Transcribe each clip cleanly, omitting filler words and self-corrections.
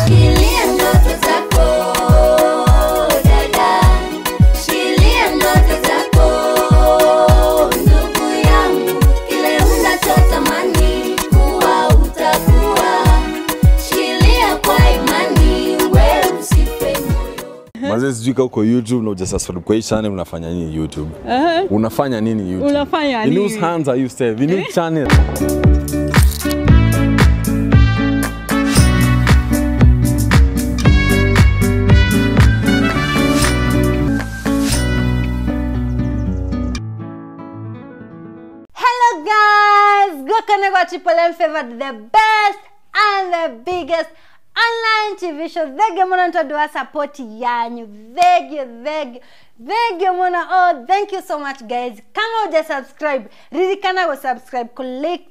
Shikilia ndoto zako dada, shikilia ndoto zako ndugu yangu, kile unachotamani kuwa utakuwa. Shikilia kwa imani, wewe usife moyo. Mazee, sijui kama uko YouTube na hujasubscribe kwa hii channel, unafanya nini YouTube? Unafanya nini YouTube? Unafanya In nini? whose hands are you safe? In which channel? Hello guys, Gokanegwa Triple M favored the best and the biggest online TV show. Thank muno tondu wa support yanyu. Thank you, thank you, thank you muno. Oh, thank you so much guys. Kama huja subscribe, ririkana go subscribe, click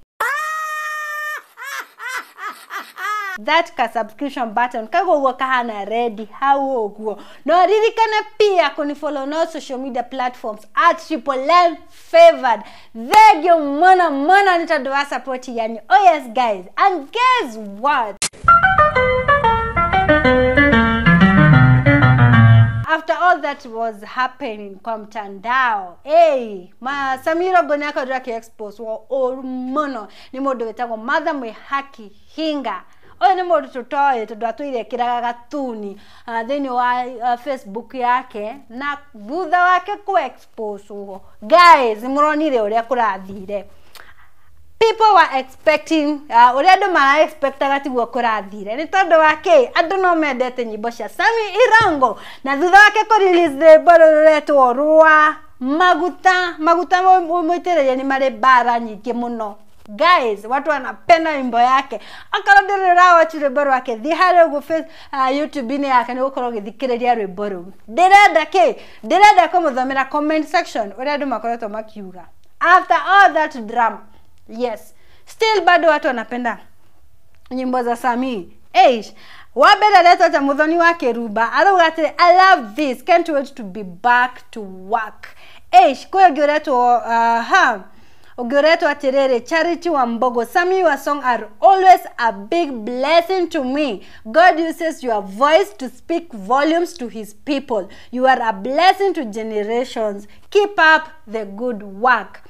that ka subscription button kago uguo kahana ready hau uguo. No ririkana pia kunifollow no social media platforms at Triple M favored. Thank you muno muno ni tondu wa support yanyu. Oh yes guys, and guess what? After all that was happening kwa mtandao, hey, ma Samira Gonaka Drake expose wa oru muno ni mundu wetagwo Martha Mwihaki Hinga. Uyu ni mundu tutoĩ tondu atũire kĩraga gatuni thĩinĩ wa Facebook yake, na thutha wake ku expose ugo. Guys, mũronire ũrĩa kũrathire. People were expecting, ũrĩa andũ mara expectaga tiguo kũrathire. Nĩ tondũ wa kĩ? Andũ no mendete nyĩmbo cia Sammy Irongo. Na thutha wake kũ release rwĩmbo rũretwo rwa Maguta. Maguta mũitĩrĩrie nĩ marĩ mbara nyingĩ mũno. Guys, watu wanapenda wimbo yake. Akorwo ndũrĩ ũrawatch rwĩmbo rwake, thiĩ harĩa ũguo YouTube-inĩ yake nĩ ũgũkorwo ũgĩthikĩrĩria rwĩmbo rũu. Ndĩrenda kĩ? Ndĩrenda kũmũthomera comment section ũrĩa andũ makoretwo makiuga. After all that drama, yes, still bado watu wanapenda nyimbo za Sammy. Eish, wa mbere aretwo ta Muthoni wa Kĩrumba, arauga atĩrĩ, I love this, can't wait to be back to work. Eish, kwĩ ũngĩ ũretwo, ũngĩ ũretwo atĩrĩrĩ, Charity wa Mbogo, Sammy, your song are always a big blessing to me. God uses your voice to speak volumes to his people. You are a blessing to generations. Keep up the good work.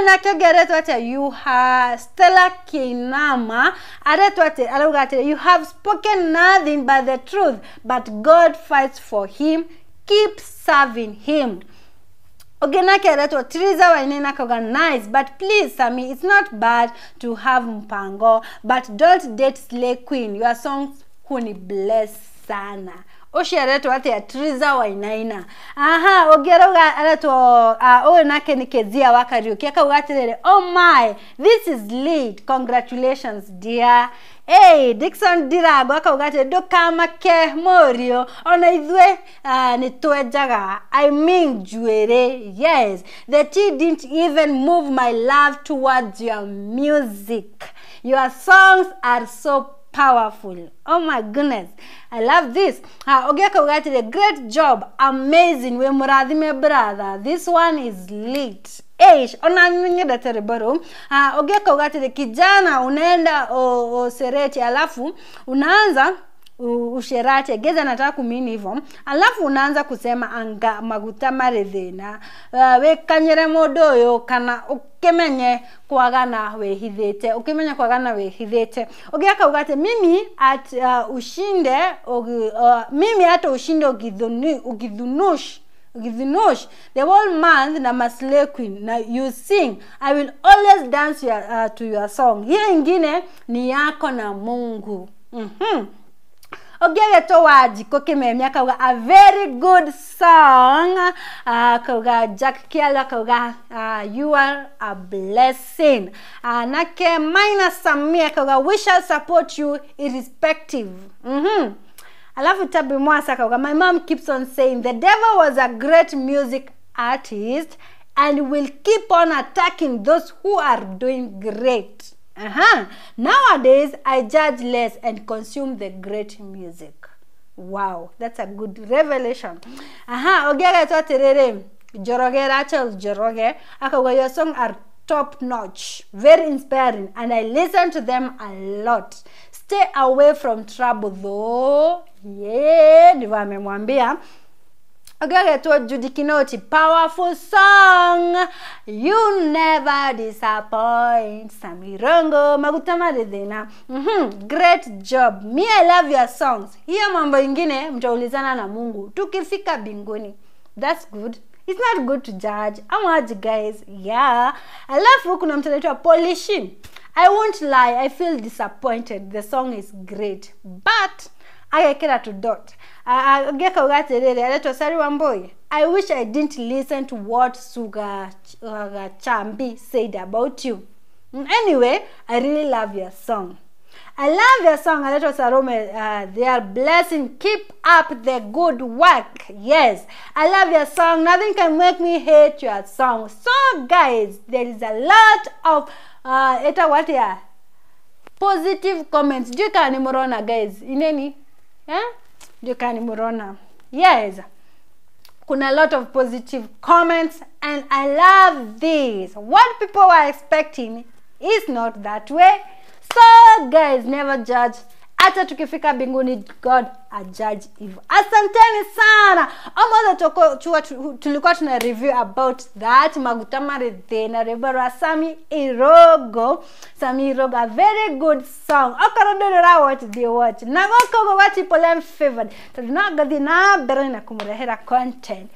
Nake ũngĩ aretwo atĩa, you have Stella Kinama aretwo atĩ, arauga atĩ, you have spoken nothing but the truth, but God fights for him, keep serving him. Ũngĩ nake aretwo Teresa Wainaina akauga, nice, but please Sammy, it's not bad to have mpango, but don't date slay queen, your songs huni bless sana. Ũcio aretwo atĩa, Teresa Wainaina. Aha, ũngĩ arauga aretwo, ũyũ nake nĩ Kezia wa Kariũki akauga atĩrĩrĩ, oh my, this is lit, congratulations dear. Hey, Dickson Dirago akauga atĩ, ndũkamake mũriũ, ona ithuĩ nĩ twenjaga, I mean njuĩrĩ. Yes, the tea didn't even move my love towards your music. Your songs are so powerful. Oh my goodness, I love this. Ũngĩ akauga atĩrĩ, great job, amazing, wĩ mũrathime brother, this one is lit. Eish, ona nyendete rwĩmbo rũu. Ũngĩ akauga atĩrĩ, kijana unaenda usereti alafu unaanza usherati, geza nataka kumini hivyo, alafu unaanza kusema anga maguta marĩ thĩna, wĩkanyĩre mũndũ ũyũ kana ũkĩmenye kwagana wĩhithĩte, ũkĩmenye kwagana wĩhithĩte. Ũngĩ akauga atĩ mimi at ushinde mimi hata ushinde ugithunush Githunush the whole month na Maslay Queen na you sing, I will always dance to your song. Hiyo ingine ni yako na Mungu. Ũngĩ agetwo Wanjikũ Kĩmemia akauga a very good song. Akauga Jack Kialo akauga you are a blessing. Nake Maina Samia akauga we shall support you irrespective. Alafu Tabi Mwasa akauga my mom keeps on saying the devil was a great music artist and will keep on attacking those who are doing great. Nowadays, I judge less and consume the great music. Wow, that's a good revelation. Ogiaga atiriri. Njoroge, Rachel Njoroge akauga your song are top notch, very inspiring, and I listen to them a lot. Stay away from trouble though. Yeah, ndivyo amemwambia. Agagetwo Judy Kinoti, powerful song, you never disappoint. Sammy Rongo, maguta marithina. Great job, me I love your songs. Hiyo mambo ingine mtaulizana na Mungu tukifika binguni. That's good. It's not good to judge. I'm guys. Yeah. Alafu kuna mtu anaitwa Polishin. I won't lie, I feel disappointed. The song is great, but agekera to dot. Agekauga atiriri, aretwo Sari Wambui. I wish I didn't listen to what Suga Chambi said about you. Anyway, I really love your song. I love your song. Aletwa Sarome, they are blessing. Keep up the good work. Yes, I love your song. Nothing can make me hate your song. So guys, there is a lot of positive comments. Jukani murona guys. Ineni? Yeah? Jukani murona. Yes. Kuna lot of positive comments, and I love this. What people were expecting is not that way. So guys, never judge. Hata tukifika binguni, God a judge evil. Asanteni sana. Omoza tulikuwa tuna review about that maguta marithina rwimbo rwa Sammy Irogo. Sammy Irogo, a very good song. Okorwo ndũrĩ ũra watch, thiĩ watch. Na gũkũ ũguo gwa Triple M Favored, tondũ no ngathiĩ na mbere na kũmũrehera content.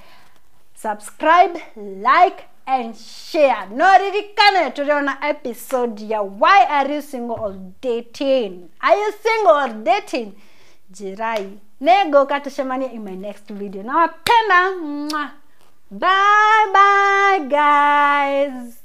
Subscribe, like and share. No ririkane tũrĩ episode ya why are you single or dating? Are you single or dating? Jirai. Nĩngũka tũcemanie in my next video. Nawapenda. Bye bye guys.